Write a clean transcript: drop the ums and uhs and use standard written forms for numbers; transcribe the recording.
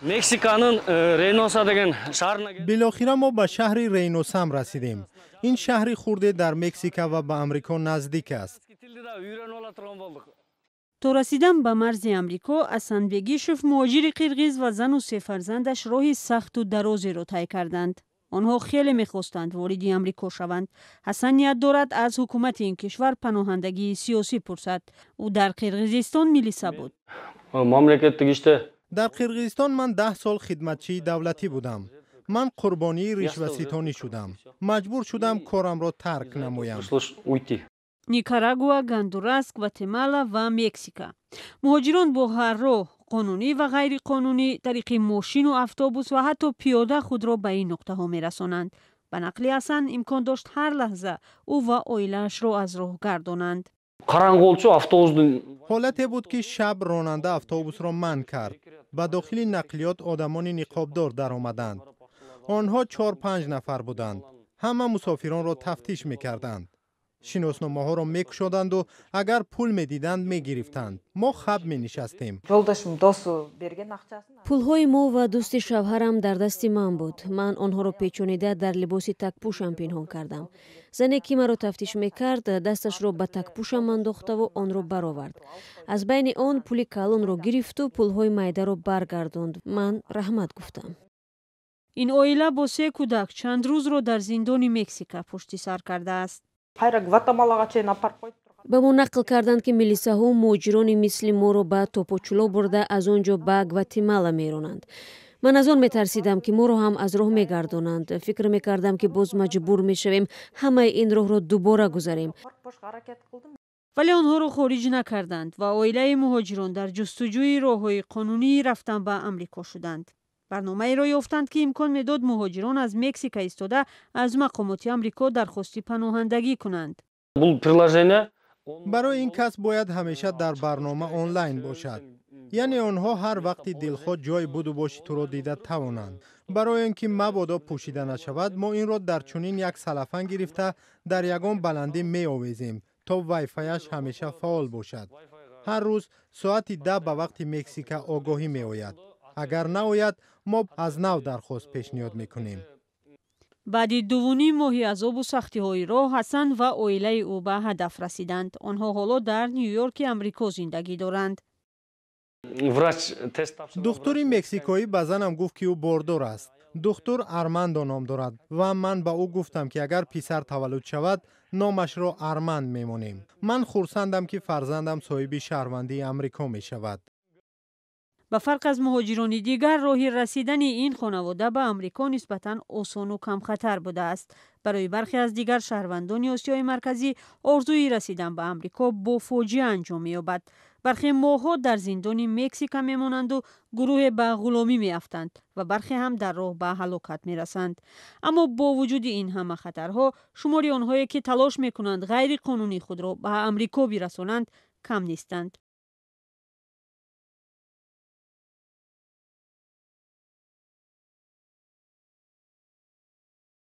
Мексиканын Рейноса деген шаарына. Билохира мо ба шаҳри Рейносам расидем. Ин шаҳри хурде дар Мексика ва ба Амрико наздик аст. Тилди да үйрөнүп ала турган болдук. То расидан ба марзи Амрико Асан Бегишев, муҳоҷири қирғиз, ва зану се фарзандаш роҳи сахту дарозеро тай карданд. Онҳо хеле мехостанд вориди Амрико шаванд. Ҳасан ният дорад, аз ҳукумати ин кишвар паноҳандагии сиёсӣ пурсад. Ӯ дар Қирғизистон милиса буд. Мамлекеттик иште. Дар Қирғизистон ман 10 сол хидматчии давлатӣ будам. Ман қурбонии ришваситонӣ шудам, маҷбур шудам корамро тарк намоям. Пришлось уйти. Никарагуа, Гондурас, Гватемала ва Мексика. Муҳоҷирон бо ҳар роҳ, қонунӣ ва ғайриқонунӣ, тариқи мошину автобус ва ҳатто пиёда худро ба ин нуқтаҳо мерасонанд. Ба нақли Ҳасан, имкон дошт ҳар лаҳза ӯ ва оилаашро аз роҳ гардонанд. Караңгы болчу, автобустун Ҳолате буд, ки шаб ронанда автобусро манъ кард. Ба дохили нақлиёт одамони ниқобдор даромаданд. Онҳо чор панҷ нафар буданд. Ҳама мусофиронро тафтиш мекарданд, шиносномаҳоро мекушоданду агар пул медиданд, мегирифтанд. Мо хаб менишастем. Жолдошум досу берген акчасын. Пулҳои мо ва дӯсти шавҳарам дар дасти ман буд. Ман онҳоро печонида, дар либоси такпӯшам пинҳон кардам. Зане, ки маро тафтиш мекард, дасташро ба такпӯшам андохтаву онро баровард. Аз байни он пули калонро гирифту пулҳои майдаро баргардонд. Ман раҳмат гуфтам. Ин оила бо се кӯдак чанд рӯзро дар зиндони Мексика пушти сар кардааст. Кайра Гватемалага чейин алып барып коюп. Ба мо нақл карданд, ки милисаҳо муҳоҷирони мисли моро ба Топочуло бурда, аз он ҷо ба Гватемала меронанд. Ман аз он метарсидам, ки моро ҳам аз роҳ мегардонанд. Фикр мекардам, ки боз маҷбур мешавем ҳамаи ин роҳро дубора гузарем. Аракет кылдым. Вале онҳоро хориҷ накарданд ва оилаи муҳоҷирон дар ҷустуҷӯи роҳҳои қонунии рафтан ба Амрико шуданд. Барномаеро ёфтанд, ки имкон медод муҳоҷирон аз Мексика истода аз мақомоти Амрико дархости паноҳандагӣ кунанд. Бул приложение. Барои ин кас бояд ҳамеша дар барнома онлайн бошад, яъне онҳо ҳар вақти дилхоҳ ҷойи буду боши туро дида тавонанд. Барои он ки мабодо пӯшида нашавад, мо инро дар чунин як салафан гирифта, дар ягон баландӣ меовезем, то вайфаяш ҳамеша фаъол бошад. Ҳар рӯз соати 10 ба вақти Мексика огоҳӣ меояд. Агар наояд, мо аз нав дархост пешниҳод мекунем. Баъди дувуним моҳи азобу сахтиҳои роҳ Ҳасан ва оилаи ӯ ба ҳадаф расиданд. Онҳо ҳоло дар Ню-Йорки Амрико зиндагӣ доранд. Врач тест. Духтури мексикоӣ ба занам гуфт, ки ӯ бордор аст. Духтур Армандо ном дорад ва ман ба ӯ гуфтам, ки агар писар таваллуд шавад, номашро Арманд мемонем. Ман хурсандам, ки фарзандам соҳиби шаҳрвандии Амрико мешавад. Ба фарқ аз муҳоҷирони дигар, роҳи расидани ин хонавода ба Амрико нисбатан осону камхатар будааст. Барои бархе аз дигар шаҳрвандони Осиёи Марказӣ орзуи расидан ба Амрико бо фоҷиа анҷом меёбад. Бархе моҳҳо дар зиндони Мексика мемонанду гурӯҳе ба ғуломӣ меафтанд ва бархе ҳам дар роҳ ба ҳалокат мерасанд. Аммо бо вуҷуди ин ҳама хатарҳо, шумори онҳое, ки талош мекунанд ғайриқонунӣ худро ба Амрико бирасонанд, кам нестанд.